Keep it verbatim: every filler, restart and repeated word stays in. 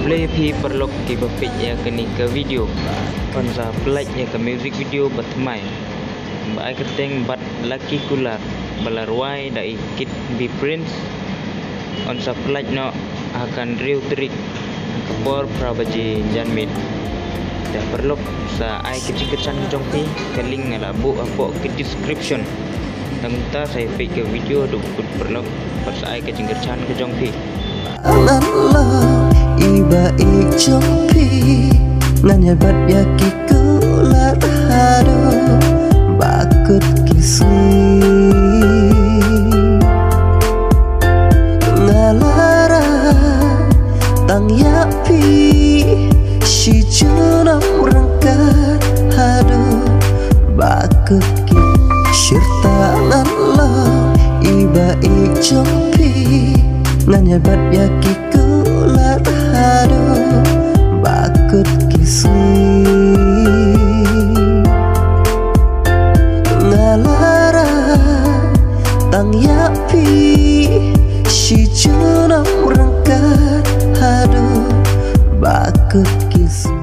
Khublei phi paralok kiba peit ïa kane ka video. Yn sa peit ïa ka music video ba thymmai ba ai kyrteng Bad Lucky Kular ba la rwai da i Kid B Prince. Yn sa peit noh ha ka hynriew tarik ha ka por phra baje janmiet. Te paralok sa ai ka jingkyrshan ka jong phi, ka link nga la buh hapoh ka description. Tang ta sa ïa peit ka video haduh kut paralok bad sa ai ka jingkyrshan ka jong phi. Ngan long i ba i jong phi, ngan ïa bat ïa ki kular haduh ba kut ki sngi. Nga la rai tang ïa phi shi junom ryngkat haduh ba kut ki. Shirta ngan long i ba i jong phi, ngan ïa bat ïa ki kular haduh ba kut ki sngi. Nga la rai tang ïa phi shi junom ryngkat haduh ba kut ki sngi.